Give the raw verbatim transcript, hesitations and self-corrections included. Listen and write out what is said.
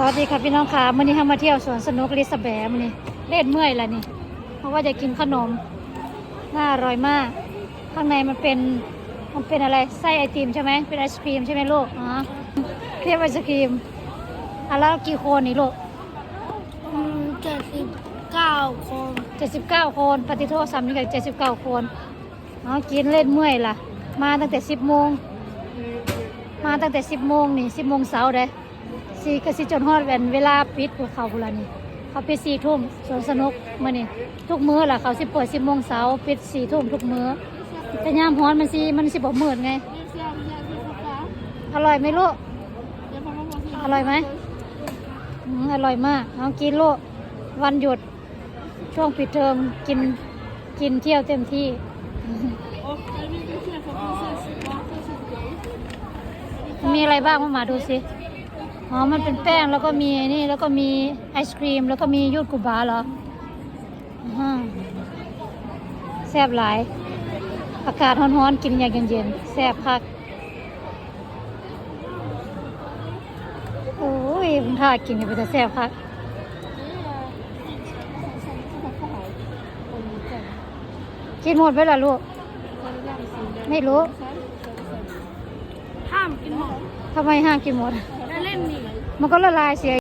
สวัสดีค่ะพี่น้องค่ะ มื้อนี้เรามาเที่ยวสวนสนุกลิสแบมื้อนี้ เล่นเมื่อยละนี่ เพราะว่าจะกินขนม น่าอร่อยมาก ข้างในมันเป็น มันเป็นอะไร ไส้ไอติมใช่ไหม เป็นไอศครีมใช่ไหมลูก อ๋อ เครปไอศครีม อ่ะแล้วกี่คนนี่ลูก อืมเจ็ดสิบเก้าคน เจ็ดสิบเก้าคน ปฏิโทษสามนี่กับเจ็ดสิบเก้าคน เอากินเล่นเมื่อยละ มาตั้งแต่สิบโมง มาตั้งแต่สิบโมงนี่ สิบโมงเช้าเด้ สิก็สิจนฮอดแม่นเวลาปิดของเขาพุ้นละนี่ เขาปิดสี่ทุ่ม สวนสนุกมื้อนี้ ทุกมื้อล่ะ เขาสิเปิดสิบโมงเช้า ปิดสี่ทุ่มทุกมื้อ แต่ยามฮ้อนมันสิ มันสิบ่มืดไง อร่อยไหมลูก อร่อยไหม อืม อร่อยมาก เอากินลูก วันหยุด ช่วงปิดเทอม กิน กินเที่ยวเต็มที่ มีอะไรบ้างมามาดูสิ อ๋อ มันเป็นแป้ง แล้วก็มีไอ้นี่ แล้วก็มีไอศครีม แล้วก็มียูดกูบาเหรอ อ่า แซ่บหลาย อากาศฮ้อนๆ กินอย่างเย็นๆ แซ่บคัก โอ้ย มันถ้ากินก็เป็นแต่แซ่บคัก กินหมดไปละลูก ไม่รู้ ห้ามกินหมด ทำไมห้ามกินหมด เล่นนี่ มันก็ละลายเสีย